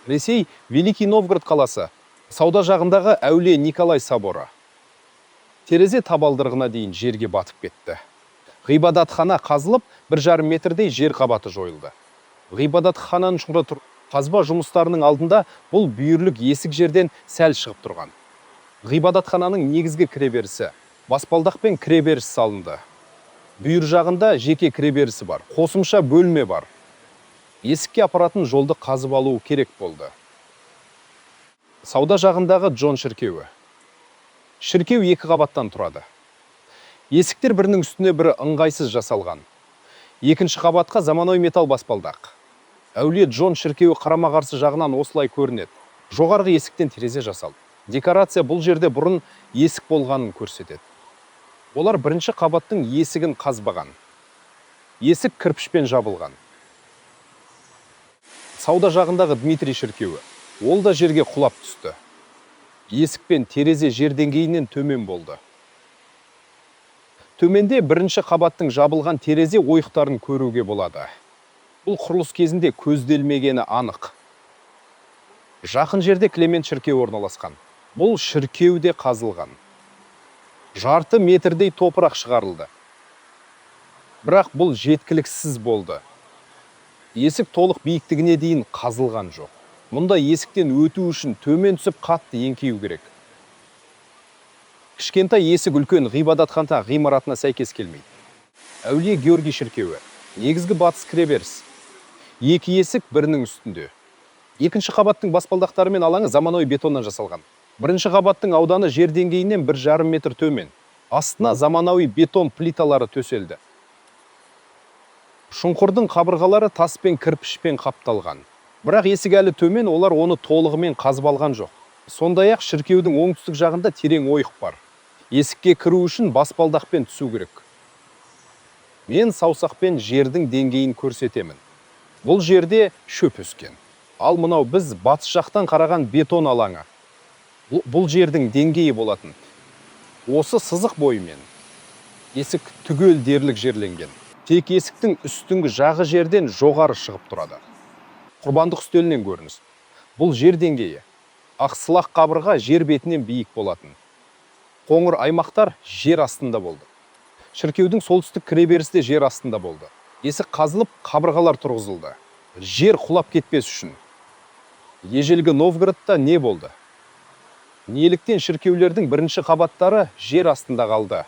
Ресей, Великий Новгород қаласы, сауда жағындағы Әулие Николай соборы. Терезе табалдырығына дейін жерге батып кетті. Ғибадатхана қазылып, 1,5 метрдей жер қабаты жойылды. Ғибадатхананың шұңқыры тұр. Қазба жұмыстарының алдында бұл бүйірлік есік жерден сәл шығып тұрған. Ғибадатхананың негізгі кіреберісі баспалдақпен кіреберіс салынды. Бүйір жағында жеке кіреберісі бар, қосымша бөлме бар. Есікке апаратын жолды қазып алу керек болды. Сауда жағындағы Джон шіркеуі. Шіркеу екі қабаттан тұрады. Есіктер бірінің үстіне бірі ыңғайсыз жасалған. Екінші қабатқа заманауи металл баспалдақ. Әулие Джон шіркеуі қарама-қарсы жағынан осылай көрінеді. Жоғарғы есіктен терезе жасалды. Декорация бұл жерде бұрын есік болғанын көрсетеді. Олар бірінші қабаттың есігін қазбаған. Есік кірпішпен жабылған. Сауда жағындағы Дмитрий шіркеуі. Ол да жерге құлап түсті. Есік пен терезе жер деңгейінен төмен болды. Төменде бірінші қабаттың жабылған терезе ойықтарын көруге болады. Бұл құрылыс кезінде көзделмегені анық. Жақын жерде Клемент шіркеуі орналасқан. Бұл шіркеу де қазылған. Жарты метрдей топырақ шығарылды. Бірақ бұл жеткіліксіз болды. Есік толық биіктігіне дейін қазылған жоқ. Мұнда есіктен өту үшін төмен түсіп, қатты еңкею керек. Кішкентай есік үлкен ғибадатхана ғимаратына сәйкес келмейді. Әулие Георгий шіркеуі. Негізгі батыс кіреберіс. Екі есік бірінің үстінде. Екінші қабаттың баспалдақтары мен алаңы заманауи бетоннан жасалған. Бірінші қабаттың ауданы жер деңгейінен 1,5 метр төмен. Астына заманауи бетон плиталары төселді. Шұңқырдың қабырғалары тас пен кірпішпен қапталған. Бірақ есік әлі төмен, олар оны толығымен қазып алған жоқ. Сондай-ақ шіркеудің оңтүстік жағында терең ойық бар. Есікке кіру үшін баспалдақпен түсу керек. Мен саусақпен жердің деңгейін көрсетемін. Бұл жерде шөп өскен. Ал мынау біз батыс жақтан қараған бетон алаңы. Бұл жердің деңгейі болатын. Осы сызық бойымен есік түгел дерлік жерленген. Тек есіктің үстіңгі жағы жерден жоғары шығып тұрады. Құрбандық үстелінен көрініс. Бұл жер деңгейі. Ақ сылақ қабырға жер бетінен биік болатын. Қоңыр аймақтар жер астында болды. Шіркеудің солтүстік кіреберісі де жер астында болды. Есік қазылып, қабырғалар тұрғызылды. Жер құлап кетпес үшін. Ежелгі Новгородта не болды? Неліктен шіркеулердің бірінші қабаттары жер астында қалды?